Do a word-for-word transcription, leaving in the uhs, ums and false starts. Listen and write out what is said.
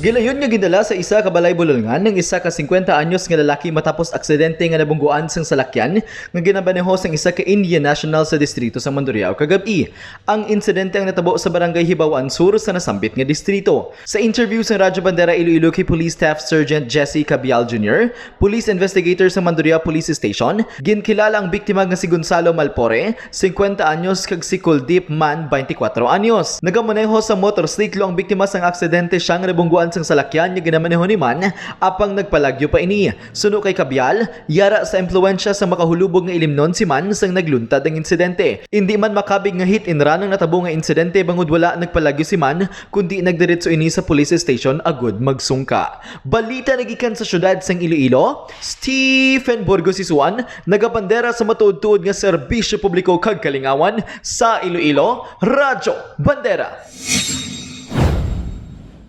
Gilayon nga gindala sa isa ka balay bulolngan ang isa ka singkwenta anyos nga lalaki matapos aksidente nga nabungguan sang salakyan nga ginamaneho sang isa ka Indian national sa distrito sa Mandurriao kagab-i. Ang insidente ang natabo sa Barangay Hibawan Sur sa nasambit nga distrito. Sa interview sang Radyo Bandera Iloilo kay Police Staff Sergeant Jesse Cabial Junior, police investigator sa Mandurriao Police Station, ginkilala ang biktima nga si Gonzalo Malpore, singkwenta anyos, kag si Kuldeep Man, twenty-four anyos. Nagamaneho sa motorsiklo ang biktima sang aksidente siya nga nabungguan sang salakyan nga ginamaneho ni Man, apang nagpalagyo pa ini. Suno kay Cabial, yara sa impluwensya sa makahulubog nga ilimnon si Man sang nagluntad ang insidente. Indi man makabig nga hit and run ang natabo nga insidente bangod wala nagpalagyo si Man, kundi nagdiretso ini sa police station agud magsungka. Balita nagikan sa siyudad sang Iloilo, Stephen Burgos Isuan, nagabandera sa matuod-tuod nga serbisyo publiko kag kalingawan sa Iloilo, Radyo Bandera.